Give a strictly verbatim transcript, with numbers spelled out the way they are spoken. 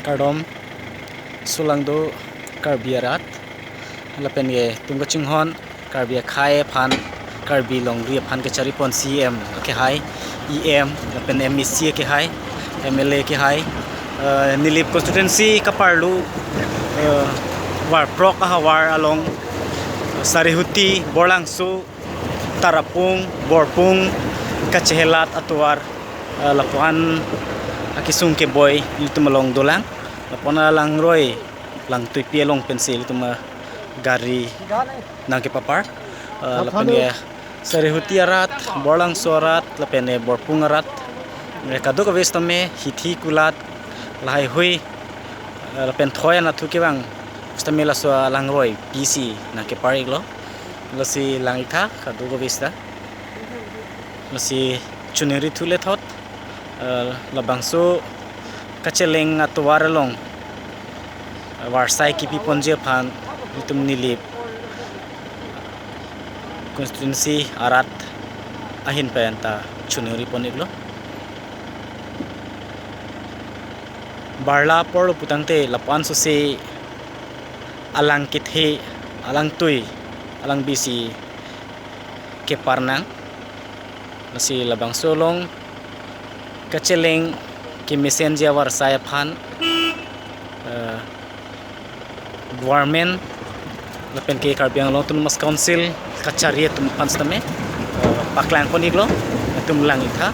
Kardom, sulangdo Karbi arat, lapen ke itum kachinghon Karbi akhei aphan, Karbi longri aphan kachari pon C E M akehai, E M, lapen M A C akehai, M L A akehai, eh, Nilip constituency kaparlu, eh, Varprok ahavar along, Sarihuti, Borlangso, Tarapung, Borpung, kachehelat atovar, eh, lapuan akesung keboi ilitum along dolang. Lapuan alangroi, Langtuipi along pensi ilitum, eh, gari nangkepapar. Eh, lapen ke Sarihuti arat, Borlangso arat, lapen, eh, Borpung arat. Eh, kadokave sitame hithi kulat, lahaihui, eh, lapen thoi anatthu kevang sitame laso alangroi pisi nangkepar-iklo. Lasi lang-iktha kadokave sita. Lasi choningri thu lethot, eh, labangso kacheleng atovar along, eh, varsai kipi ponji aphan itum Nilip constituency arat ahin pen ta choningri pon-iklo. Barla apor lo putangte lapuan sose alang kethe, alangtui, alangbisi kepar nang. Lasi labangso along kacheleng kemesenji avarsai aphan, eh, government lapen ke Karbi Anglong Autonomous Council kachari atum aphan sitame, eh, paklang pon-iklo, itum lang-iktha.